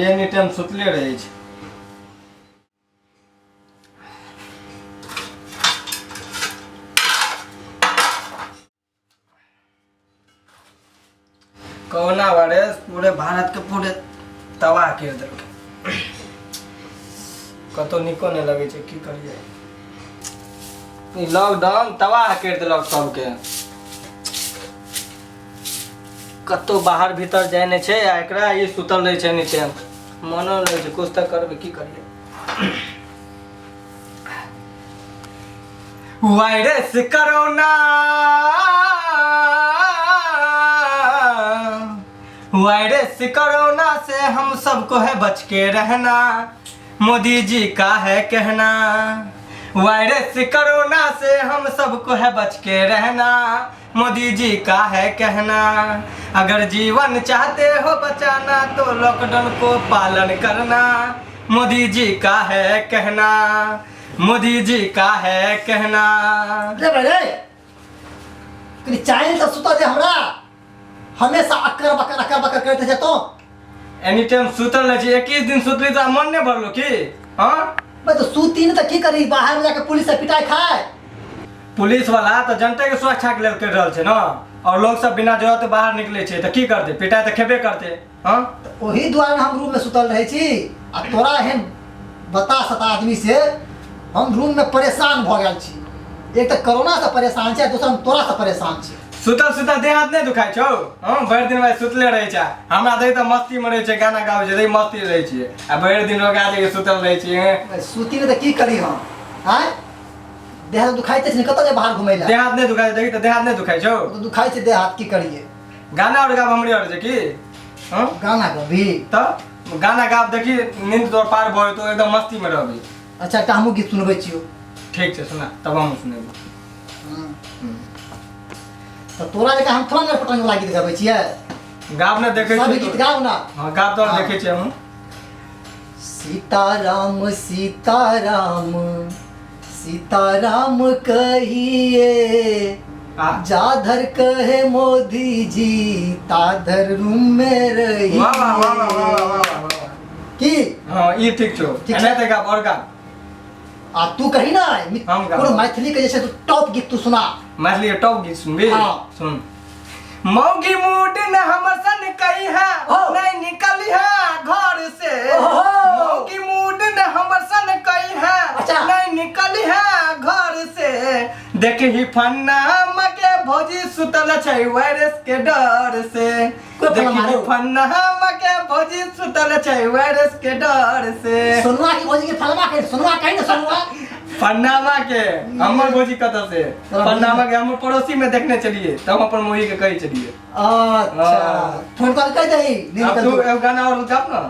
एनी time सुतले रहै छै। कोरोना वायरस पूरे भारत के पूरे तबाह कर देलकै। कतौ नीको नहि लगै छै। की करियै, ई लॉकडाउन तबाह कर देलक सबके। कतौ बाहर भीतर जाइ नहि छै आ एकरा ई सुतल रहै छै एनी टाइम। मनो नहि लगै छै। कुछ तऽ करबै, की करियै? वायरस कोरोना, वायरस कोरोना से हम सबको है बच के रहना, मोदी जी का है कहना। वायरस कोरोना से हम सबको है बच के रहना, मोदी जी का है कहना। अगर जीवन चाहते हो बचाना तो लॉकडाउन को पालन करना, मोदी जी का है कहना, मोदी जी का है कहना। रे भाई रे, कनी चाइन से सुता दे हमरा। हमेशा अक्कर बकर अक्कर बकर करैत छै तो। एनी टाइम सुतल रहै छी। 21 दिन सुतली तऽ मन नहि भरलो की? हाँ। मैं तो सूती ने तऽ की करी? बाहर में जाके पुलिस से पिटाई खाए? पुलिस वाला तऽ जनता के सुरक्षा के लेल करि रहल छै ने, और लोग सब बिना जरूरत के बाहर निकले छै तऽ की करतै? पिटाई तऽ खेबे करतै। हाँ। तऽ ओही दुआरे हम रूम में सुतल रहै छी आ तोरा एहन बता सता आदमी से हम रूम में परेशान भऽ गेल छी। एक तऽ कोरोना से परेशान छी आ दोसर हम तोरा से परेशान छी। सुतल सुतल देह हाथ नहि दुखाइ छौ? हँ, भरि दिन भाइ सुतले रहै छै। हमरा देख तऽ मस्ती मे रहै छै, गाना गाबै छै, मस्ती रहै छियै आ भरि दिन रोगा जे सुतल रहै छियै। सुती ने तऽ की करी हम? आँय, देह हाथ दुखाइते छै ने, कतऽ जाय बाहर घुमै लए? देह हाथ नहि दुखाइ छै? देखी तऽ, देह हाथ नहि दुखाइ छौ? तऽ दुखाइ छै देह हाथ, की करियै? गाना आओर गाब हमरे आओर छै की? हँ। गाना गबी? तऽ गाना गाब, देखी नींद तोर पार भऽ जेतौ, एकदम मस्ती मे रहबी। अच्छा, एकटा हमहूँ गीत सुनबै छियौ। ठीक छै, सुना, तब हमहूँ सुनेबो। तऽ तोरा जकाँ हम थोड़ा ने पटंग वाला गीत गबै छियै। गाब ने, देखै सब छियै। गीत गाउ ना। हँ, गाब तऽ। हाँ। देखै छियै हमहूँ। सीताराम सीताराम सीताराम कहिए, आ जाधर कहे मोदी जी ताधर रूम में रही। वाह वाह वाह वाह वाह वाह वाह वाह। की? हँ, ई ठीक छौ। ठीक एना छै। तऽ गाब, आओर गाब। आ तू कही ना। हम गाब। कोनो मैथिली के जैसे तू टॉप गीत तू सुना। मैथिली के टॉप गीत सुनबी? हाँ। सुन। मौगी मूड न हमर सन कही है, हो। नहीं निकली है घर से। ओहो। मौगी मूड न हमर सन कही है, नहीं निकली है घर से। देखही फन्ना मके भौजी सुतल छै वायरस के डर से। कोई फन्ना देखही मारो? फन्ना मके भौजी सुतल छै वायरस के डर से। सोनुआ की भौजी के फलमा के सोनुआ कही ना, सोनुआ। पन्नामा के, हमर भौजी कतऽ से? तोरा पन्नामा के हमर पड़ोसी में देखने चलिए तब हम अपन मम्मी के कहै चलिए। अच्छा। हाँ। फोन कर कह दही नहीं अब निकल तू तू। एगो गाना और गाब ना।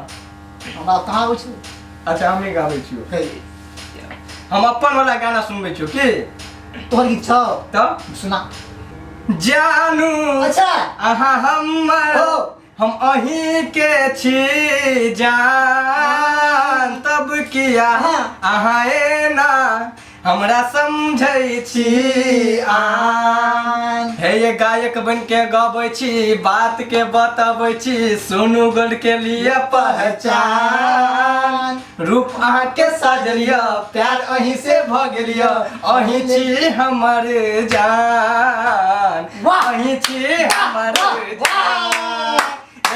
हमरा कहाँ आबै छै? अच्छा, हम ही गाबै छियौ। कही। हम अपन वाला गाना सुनबै छियौ की? तोहर गीत छौ? तऽ सुना। जानू, अहाँ हमर, हो। हम अहीं के छी जान, तब किया अहाँ एना हमरा समझै छी आन? हे ये गायक बन के गबै छी, बात के बतबै छी, सोनू गोल्ड के लिए पहचान। रूप अहाँके साजल यऽ, प्यार अहीं से भऽ गेल यऽ, अहीं छी हमर जान। अहीं छी हमर जान।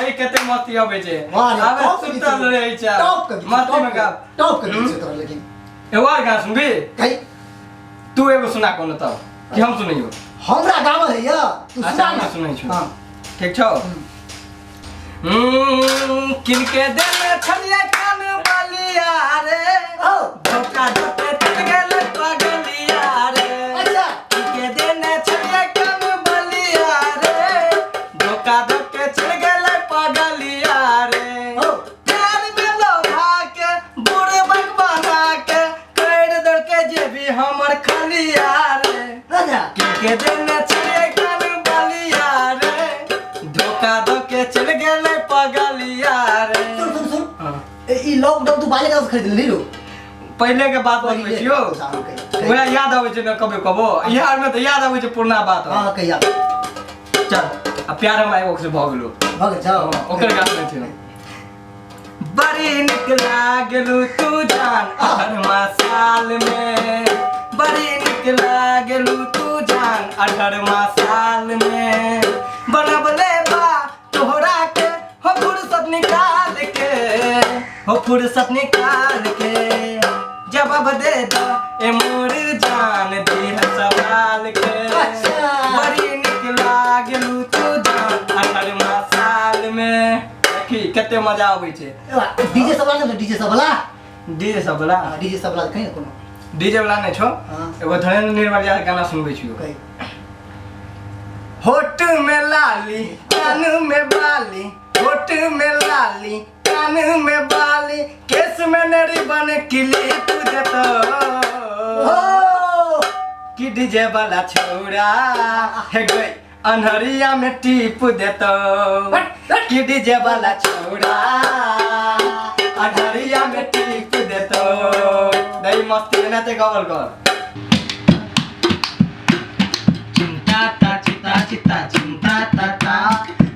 ए कते मस्ती अबै छै। वाह रे, आबे टॉप के गीत सुतल छै। रहै छै। टॉप के गीत छै, मस्ती में टॉप के- गाब। टॉप के गीत छै तोहर लेकिन। एगो आर गाना सुनबी? कही। तू एगो सुना कोनो तब कि हम सुनैयो? हमरा गावल है या तू अच्छा, सुना हम ना। सुनै छियौ। हाँ। ठीक छौ? किनके देने छलियै कान बलिया रे, धोखा धोखे चल गेल पगलिया रे। किनके देने छलियै कान बलिया रे, धोखा धोखे चल गेल पगलिया रे। प्यार में लोभा के बुढ़बक बना के कर दल के जेबी हमर खलिया रे। किनके देने छलियै कान बलिया रे, धोखा धोके चल गेलै पगलिया रे। सुन सुन सुन। हाँ। ए, ई लॉकडाउन तू बाले खरीद लेली रो? पहिले के बात बतबै छियौ। अच्छा, हाँ, कही। वएह याद आबै छै ने कभी कबो, यार में तऽ याद आबै छै पुरना बात। हाँ, कहिया? चल, आ प्यार हमरा एगो से भऽ गेलो। भऽ गेल, जाओ। ओकर गाना छै। बड़ी निक लागलू तू जान अठरमा साल में, बड़ी निक लागलू तू जान अठरमा साल में। बनबले बा तोहरा के हो फुर्सत निकाल के, हो फुर्सत निकाल के। जवाब दे दो ए मोर जान दी है सवाल के। अच्छा। बड़ी निक लागलू तू जान अठरमा साल में। देखी कते मजा आबै छै। डीजे सब वाला, डीजे सब वाला। डीजे सब वाला। हाँ, डीजे सब वाला कहीं ना कोनो। डीजे वाला नहि छौ। हाँ। एगो धनेन्द्र निर्मलिया के गाना सुनबै छियौ। कही। होठ में लाली कान में बाली, होठ में लाली कान में बाली, केस में नरी बन किली देतो। ओ! कि डीजे वाला छौरा हे गई अन्हरिया में टीप देतो। कि डीजे वाला छौरा अन्हरिया में टीप देतो। दही मस्ती में नाचे गवल कर। चिंता ता चिता चिता चिंता ता ता,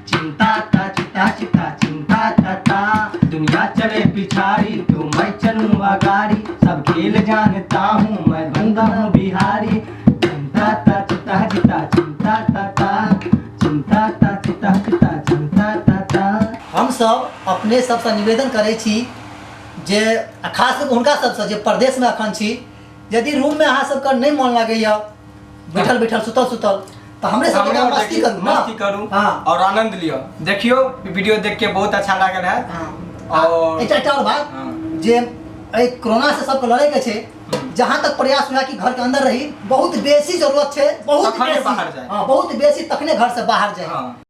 चिंता ता चिता चिता चिंता ता ता। दुनिया चले पिछाड़ी तो मैं चलूँ अगाड़ी, सब खेल जानता हूँ मैं बंदा हूँ बिहारी। चिंता ता चिता चिता चिंता ता ता, चिंता ता चिता चिता चिंता ता ता। हम सब अपने सबसँ निवेदन करै छी जे आ खास कऽ हुनका सबसँ जे परदेशमे अखन छी, यदि रूममे अहाँ सबके नहि मन लागैया बैठल बैठल सुतल सुतल, तऽ हमरे सब हमरे जकाँ मस्ती करू ना। मस्ती करू हाँ। और आनंद लिअ। देखियो वीडियो देख के बहुत अच्छा लागल है। हाँ। और एकटा एकटा और बात हाँ। जे एहि कोरोना से सबके लड़े के छै, जहाँ तक प्रयास हुआ कि घर के अंदर रही, बहुत बेसी जरूरत छै, बहुत तखने बेसी बाहर जाए। हाँ, बहुत बेसी तखने घर से बाहर जाए। हाँ।